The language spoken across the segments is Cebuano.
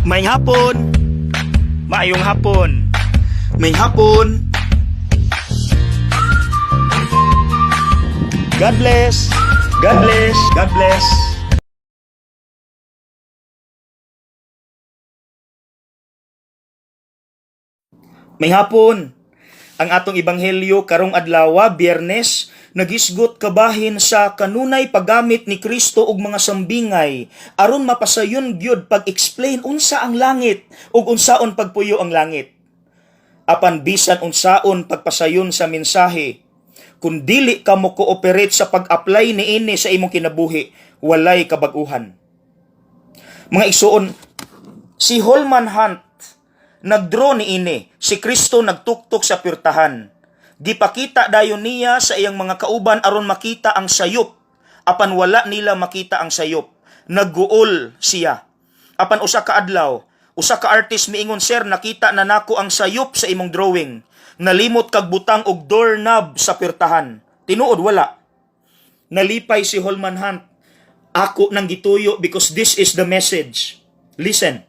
Maayong hapon. Maayong hapon. Maayong hapon. God bless. God bless. God bless. Maayong hapon. Ang atong ebanghelyo karong adlaw, Biyernes, nagisgot kabahin sa kanunay paggamit ni Kristo og mga sambingay aron mapasayon gyud pag-explain unsa ang langit ug unsaon pagpuyo ang langit. Apan bisan unsaon pagpasayon sa mensahe, kung dili ka mo cooperate sa pag-apply niini sa imong kinabuhi, walay kabag-uhan. Mga igsuon, si Holman Hunt nagdraw niini, si Kristo nagtuktok sa pirtahan. Gipakita dayon niya sa iyang mga kauban aron makita ang sayop. Apan wala nila makita ang sayop. Nagguol siya. Apan usa ka adlaw, usa ka artist miingon, "Sir, nakita na nako ang sayop sa imong drawing. Nalimot kag butang og doorknob sa pirtahan." Tinuod wala. Nalipay si Holman Hunt. "Ako nang gituyo because this is the message." Listen.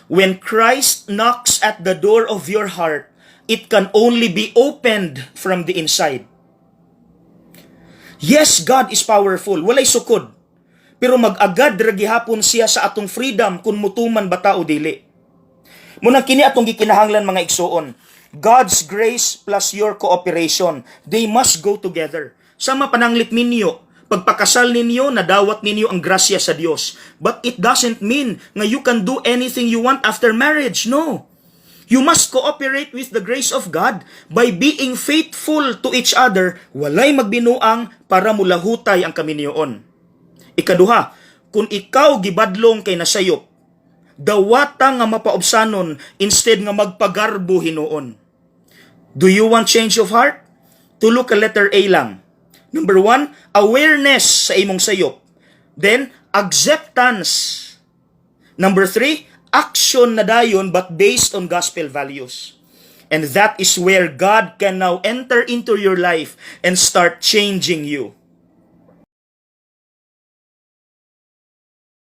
When Christ knocks at the door of your heart, it can only be opened from the inside. Yes, God is powerful. Walay sukod. Pero mag-agad ra gihapon siya sa atong freedom kung mutuman ba ta o dili. Muna kini atong gikinahanglan, mga igsuon. God's grace plus your cooperation, they must go together. Sama pananglit minyo, pagpakasal ninyo, nadawat ninyo ang grasya sa Dios. But it doesn't mean nga you can do anything you want after marriage. No. You must cooperate with the grace of God by being faithful to each other, walay magbinuang para mulahutay ang kaminyoon. Ikaduha, kung ikaw gibadlong kay nasayop, dawata nga mapaobsanon instead nga magpagarbo hinuon. Do you want change of heart? Tulo ka letter A lang. Number one, awareness sa imong sayop. Then, acceptance. Number three, action na dayon but based on gospel values. And that is where God can now enter into your life and start changing you.